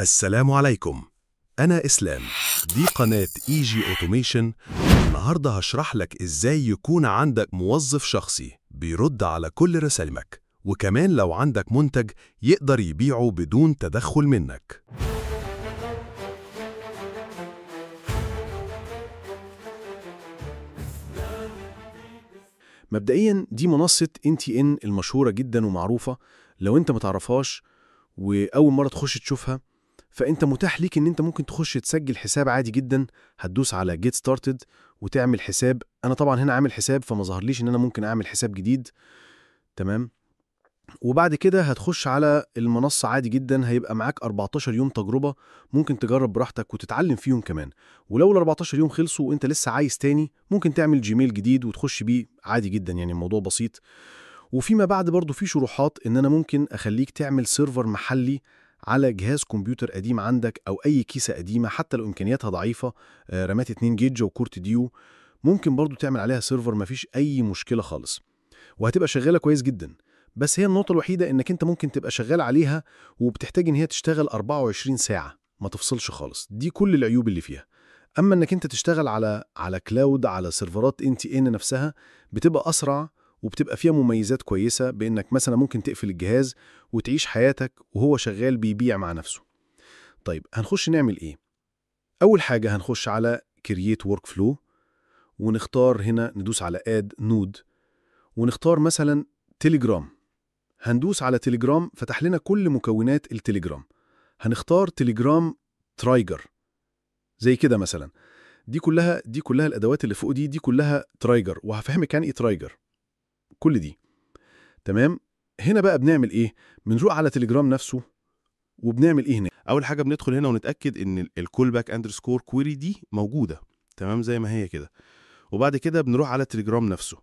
السلام عليكم، أنا إسلام، دي قناة EG Automation. النهاردة هشرح لك إزاي يكون عندك موظف شخصي بيرد على كل رسائلك، وكمان لو عندك منتج يقدر يبيعه بدون تدخل منك. مبدئيا دي منصة n8n المشهورة جدا ومعروفة. لو انت متعرفهاش واول مرة تخش تشوفها، فانت متاح ليك ان انت ممكن تخش تسجل حساب عادي جدا. هتدوس على get started وتعمل حساب. انا طبعا هنا عامل حساب فما ظهرليش ان انا ممكن اعمل حساب جديد، تمام. وبعد كده هتخش على المنصة عادي جدا، هيبقى معاك 14 يوم تجربة ممكن تجرب براحتك وتتعلم فيهم كمان. ولو ال 14 يوم خلصوا وانت لسه عايز تاني، ممكن تعمل جيميل جديد وتخش بيه عادي جدا، يعني الموضوع بسيط. وفيما بعد برضو في شروحات ان انا ممكن اخليك تعمل server محلي على جهاز كمبيوتر قديم عندك او اي كيسة قديمة حتى لو امكانياتها ضعيفة، رامات 2 جيجا و Core 2 Duo، ممكن برضو تعمل عليها server، مفيش اي مشكلة خالص، وهتبقى شغالة كويس جدا. بس هي النقطة الوحيدة انك انت ممكن تبقى شغال عليها وبتحتاج ان هي تشتغل 24 ساعة ما تفصلش خالص، دي كل العيوب اللي فيها. اما انك انت تشتغل على cloud على سيرفرات n8n نفسها بتبقى اسرع وبتبقى فيها مميزات كويسة، بانك مثلا ممكن تقفل الجهاز وتعيش حياتك وهو شغال بيبيع مع نفسه. طيب هنخش نعمل ايه؟ اول حاجة هنخش على create workflow ونختار هنا، ندوس على add node ونختار مثلا تليجرام. هندوس على تليجرام، فتح لنا كل مكونات التليجرام. هنختار تليجرام trigger زي كده مثلا. دي كلها الادوات اللي فوق دي كلها trigger، وهفهمك يعني ايه trigger كل دي، تمام. هنا بقى بنعمل ايه؟ بنروح على تليجرام نفسه وبنعمل ايه هنا؟ اول حاجة بندخل هنا ونتاكد ان ال callback underscore query دي موجوده، تمام، زي ما هي كده. وبعد كده بنروح على تليجرام نفسه،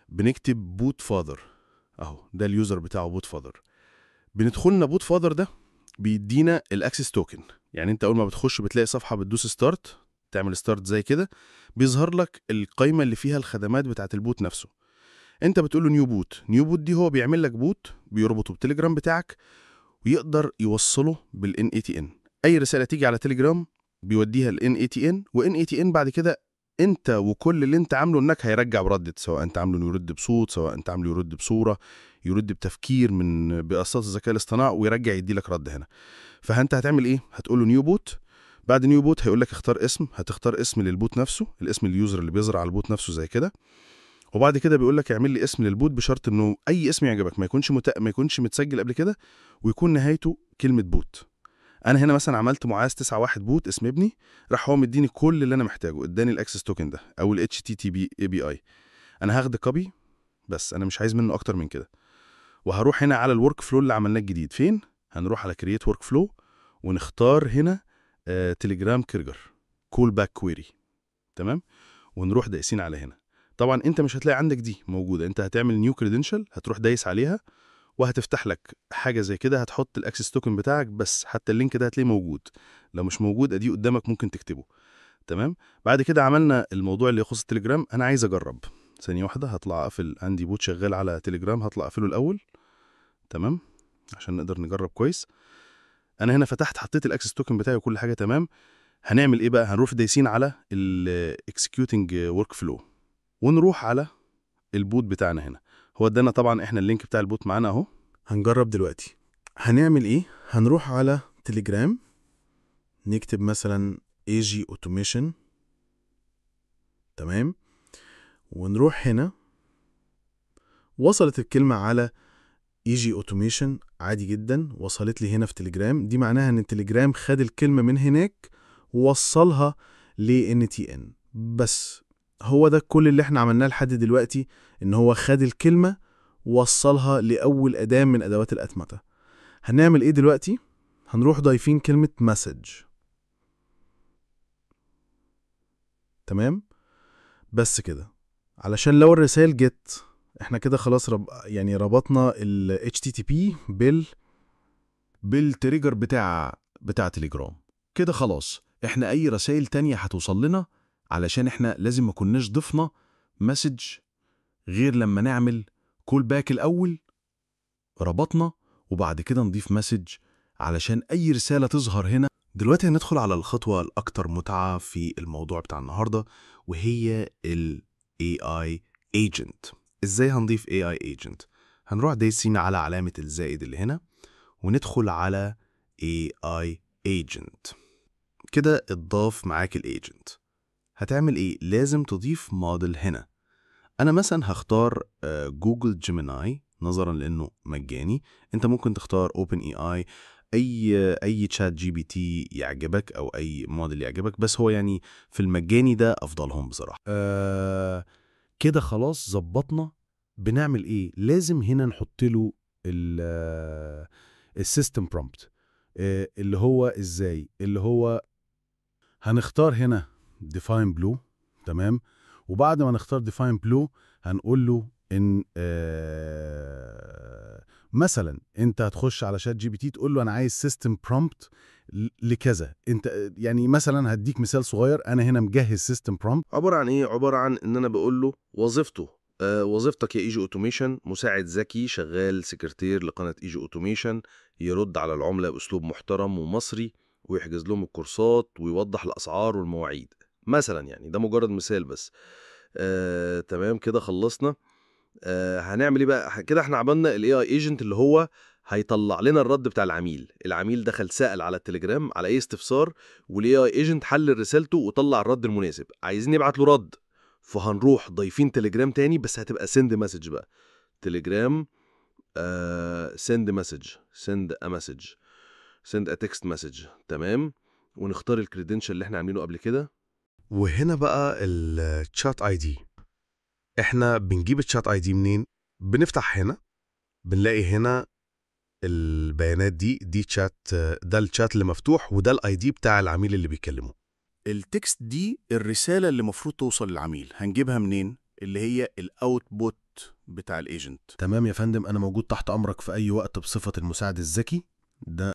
بنكتب bot father، اهو ده ال user بتاعه bot father. بندخلنا bot father ده بيدينا ال access token. يعني انت اول ما بتخش بتلاقي صفحة بتدوس start، تعمل start زي كده، بيظهر لك القائمة اللي فيها الخدمات بتاعه ال bot نفسه. انت بتقول له new bot. new bot دي هو بيعمل لك bot بيربطه بتليجرام بتاعك ويقدر يوصله بال n8n. اي رسالة تيجي على تليجرام بيوديها ال n8n، و n8n بعد كده انت وكل اللي انت عامله انك هيرجع برد، سواء انت عامله انه يرد بصوت، سواء انت عامله يرد بصوره، يرد بتفكير من بأساس الذكاء الاصطناعي، ويرجع يدي لك رد هنا. فانت هتعمل ايه؟ هتقول له new bot. بعد new bot هيقول لك اختار اسم، هتختار اسم لل bot نفسه، الاسم ال user اللي بيظهر على ال bot نفسه زي كده. وبعد كده بيقول لك اعمل لي اسم لل bot، بشرط انه اي اسم يعجبك، ما يكونش متسجل قبل كده، ويكون نهايته كلمة bot. انا هنا مثلا عملت معاذ 91 bot، اسم ابني، راح هو مديني كل اللي انا محتاجه، اداني ال access token ده او ال HTTP API. انا هاخد copy بس، انا مش عايز منه اكتر من كده. وهروح هنا على ال workflow اللي عملناه الجديد. فين؟ هنروح على create workflow ونختار هنا تليجرام trigger callback query، تمام، ونروح دايسين على هنا. طبعا انت مش هتلاقي عندك دي موجوده، انت هتعمل new credential، هتروح دايس عليها وهتفتح لك حاجة زي كده، هتحط ال access token بتاعك بس، حتى ال link ده هتلاقيه موجود، لو مش موجود اديه قدامك ممكن تكتبه، تمام. بعد كده عملنا الموضوع اللي يخص التليجرام. انا عايز اجرب ثانية واحده، هطلع اقفل، عندي bot شغال على تليجرام، هطلع اقفله الاول، تمام، عشان نقدر نجرب كويس. انا هنا فتحت، حطيت ال access token بتاعي وكل حاجة تمام. هنعمل ايه بقى؟ هنروح دايسين على ال executing workflow ونروح على ال bot بتاعنا هنا. هو ادانا طبعا احنا ال link بتاع ال bot معانا اهو. هنجرب دلوقتي. هنعمل ايه؟ هنروح على تليجرام، نكتب مثلا AG Automation، تمام، ونروح هنا. وصلت الكلمة على AG Automation عادي جدا، وصلت لي هنا في تليجرام. دي معناها ان التليجرام خد الكلمة من هناك ووصلها ل n8n. بس هو ده كل اللي احنا عملناه لحد دلوقتي، ان هو خد الكلمة ووصلها لأول أداة من أدوات الأتمتة. هنعمل ايه دلوقتي؟ هنروح ضايفين كلمة message، تمام، بس كده، علشان لو الرسائل جت احنا كده خلاص يعني ربطنا ال HTTP بال trigger بتاع تليجرام. كده خلاص احنا اي رسائل تانية هتوصل لنا، علشان احنا لازم ما كناش ضفنا message غير لما نعمل callback الاول، ربطنا، وبعد كده نضيف message. علشان أي رسالة تظهر هنا. دلوقتي هندخل على الخطوة الأكثر متعة في الموضوع بتاع النهاردة، وهي ال AI Agent. إزاي هنضيف AI Agent؟ هنروح دايسين على علامة الزائد اللي هنا وندخل على AI Agent. كده اتضاف معاك ال agent. هتعمل ايه؟ لازم تضيف موديل هنا. انا مثلا هختار Google Gemini نظرا لانه مجاني. انت ممكن تختار OpenAI، اي ChatGPT يعجبك او اي موديل يعجبك، بس هو يعني في المجاني ده افضلهم بصراحه. كده خلاص ظبطنا. بنعمل ايه؟ لازم هنا نحط له ال system prompt، اللي هو ازاي؟ اللي هو هنختار هنا define below، تمام؟ وبعد ما نختار define below هنقول له ان مثلا انت هتخش على ChatGPT تقول له انا عايز system prompt لكذا. انت يعني مثلا هديك مثال صغير، انا هنا مجهز system prompt. عبارة عن ايه؟ عبارة عن ان انا بقول له وظيفته، وظيفتك يا EG Automation مساعد ذكي شغال سكرتير لقناة EG Automation، يرد على العملاء باسلوب محترم ومصري، ويحجز لهم الكورسات ويوضح الاسعار والمواعيد مثلا. يعني ده مجرد مثال بس. تمام كده خلصنا. هنعمل ايه بقى؟ كده احنا عملنا ال AI agent اللي هو هيطلع لنا الرد بتاع العميل. العميل دخل سأل على التليجرام على اي استفسار، وال AI agent حل رسالته وطلع الرد المناسب. عايزين نبعت له رد، فهنروح ضايفين تليجرام تاني، بس هتبقى send message بقى. تليجرام send message، send a message، send a text message. تمام، ونختار ال credential اللي احنا عاملينه قبل كده. وهنا بقى ال chat ID. احنا بنجيب ال chat ID منين؟ بنفتح هنا بنلاقي هنا البيانات دي شات، ده الشات اللي مفتوح، وده ال ID بتاع العميل اللي بيكلمه. ال text دي الرسالة اللي المفروض توصل للعميل، هنجيبها منين؟ اللي هي ال output بتاع ال agent. تمام يا فندم، انا موجود تحت امرك في اي وقت بصفة المساعد الذكي ده.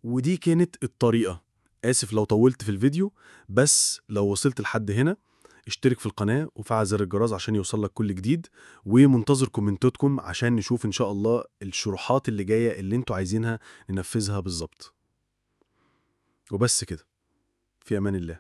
ودي كانت الطريقة. آسف لو طولت في الفيديو، بس لو وصلت لحد هنا اشترك في القناة وفعل زر الجرس عشان يوصلك كل جديد، ومنتظر كومنتاتكم عشان نشوف إن شاء الله الشروحات اللي جاية اللي انتوا عايزينها ننفذها بالظبط. وبس كده، في أمان الله.